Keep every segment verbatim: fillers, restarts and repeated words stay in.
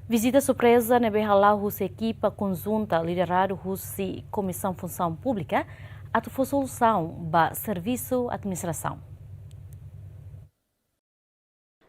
Vizita surpreza ne'ebé hala'o husi ekipa konjunta lideradu husi Komisaun Funsaun Públika atu fó solusaun ba servisu administrasaun.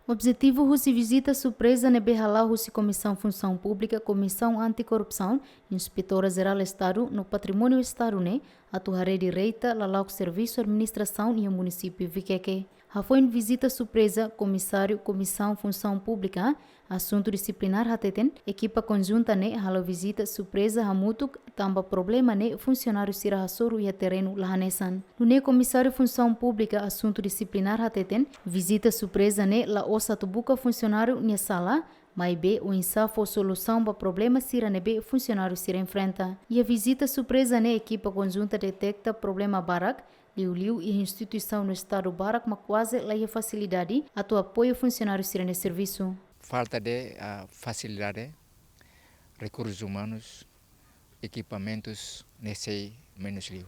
Objetivu husi vizita surpreza ne'ebé hala'o husi Komisaun Funsaun Públika, Komisaun Antikorrupsaun, Inspetora Jerál Estadu no Patrimóniu Estadu ne'e atu haree direta lala'ok servisu administrasaun iha munisípiu Viqueque. Hafoin vizita surpreza, Komisáriu Komisaun Funsaun Públika, Asuntu Disiplinár hateten, ekipa konjunta ne'e halo vizita surpreza hamutuk tanba problema ne'e funsionáriu sira hasoru iha terrenu la hanesan. Nune'e Komisáriu Funsaun Públika, Asuntu Disiplinár hateten, vizita surpreza ne'e la'ós atu buka funsionáriu nia sala, maibé oinsá fó solusaun ba problema sira ne'ebé funsionáriu sira enfrenta. Iha vizita surpreza ne'e ekipa konjunta deteta problema barak, liuliu iha instituisaun no Estadu barak mak kuaze la iha fasilidade atu apoiu funsionáriu sira-nia servisu. Falta de, ah, fasilidade, rekursus umanus, ekipamentus ne'e sei menus liu.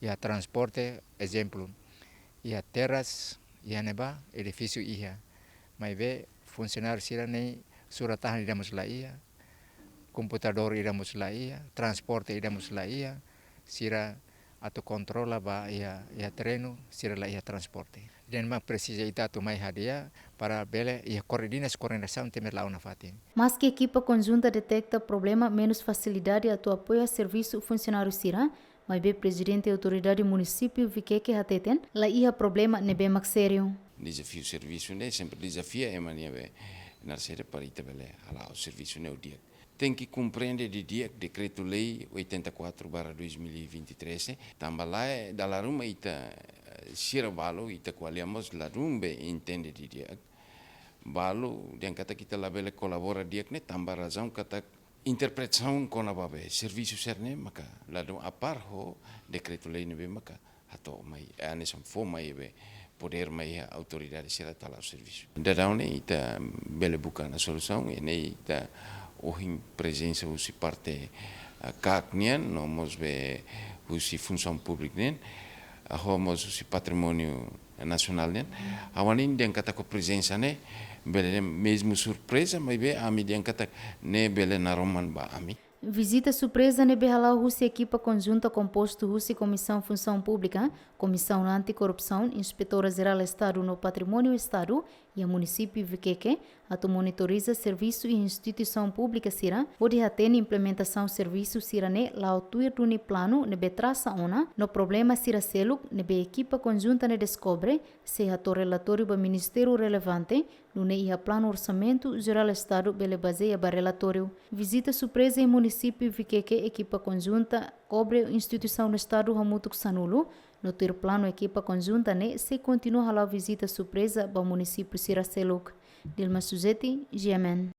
Iha transporte, ezemplu, iha teras, iha ne'ebá, edifísiu iha. Maibé funsionáriu sira-ne'e surat-tahan ida mós la iha, komputadór ida mós la iha, transporte ida mós la iha, sira atu kontrola ba iha, iha terrenu, sira la iha transporte. Ida-ne'e mak presiza ita atu mai hadi'a para bele iha koordinasaun, koordenasaun teme la'o nafatin. Maski ekipa konjunta deteta problema menus fasilidade atu apoiu servisu funsionáriu sira, maibé Prezidente Autoridade Munisípiu Viqueque hateten, la iha problema ne'ebé mak sériu. Dezafiu servisu ne'e sempre dezafia ema nia be narsere para ita bele hala'o servisu ne'e ho di'ak. Tenke komprende didi'ak Dekretu-Lei oitenta e quatro barra dois mil e vinte e três, eh, tanba lae dala ruma ita, eh, sira balu, ita ko'alia mós ladún be entende didi'ak. Balu dehan katak ita labele kolabora di'ak ne'e tanba razaun katak interpretasaun kona-ba be servisu sira-ne'e maka ladún apár ho Dekretu-Lei ne'ebé maka hato'o mai, eh, hanesan fó mai be podér mai iha autoridade sira atu hala'o servisu. Daudaun ne'e ita bele buka ona solusaun, i ne'e ita ohin prezensa husi parte, ah, KAK nian, no mós be husi Funsaun Públika nian, ah, ho mós husi Patrimóniu Nasionál nian. Ha'u hanoin dehan katak ho prezensa ne'e, bele mezmu surpreza, maibé ami dehan katak ne'e bele naroman ba ami. Vizita surpreza ne'ebé hala'o husi ekipa konjunta kompostu husi Komisaun Funsaun Públika, Komisaun Antikorrupsaun, Inspetora Jerál Estadu no Patrimóniu Estadu, iha munisípiu Viqueque, atu monitoriza servisu iha instituisaun públika sira, hodi hatene implementasaun servisu sira-ne'e la'o tuir duni planu ne'ebé trasa ona, no problema sira seluk ne'ebé ekipa konjunta ne'e deskobre, sei hato'o relatóriu ba ministériu relevante, nune'e iha planu orsamentu jerál Estadu bele bazeia ba relatóriu. Vizita surpreza iha munisípiu Viqueque, ekipa konjunta kobre instituisaun Estadu hamutuk sanulu, no tuir planu ekipa konjunta ne'e sei kontinua hala'o vizita surpreza ba munisípiu sira seluk. Dilma Suzeti, G M N.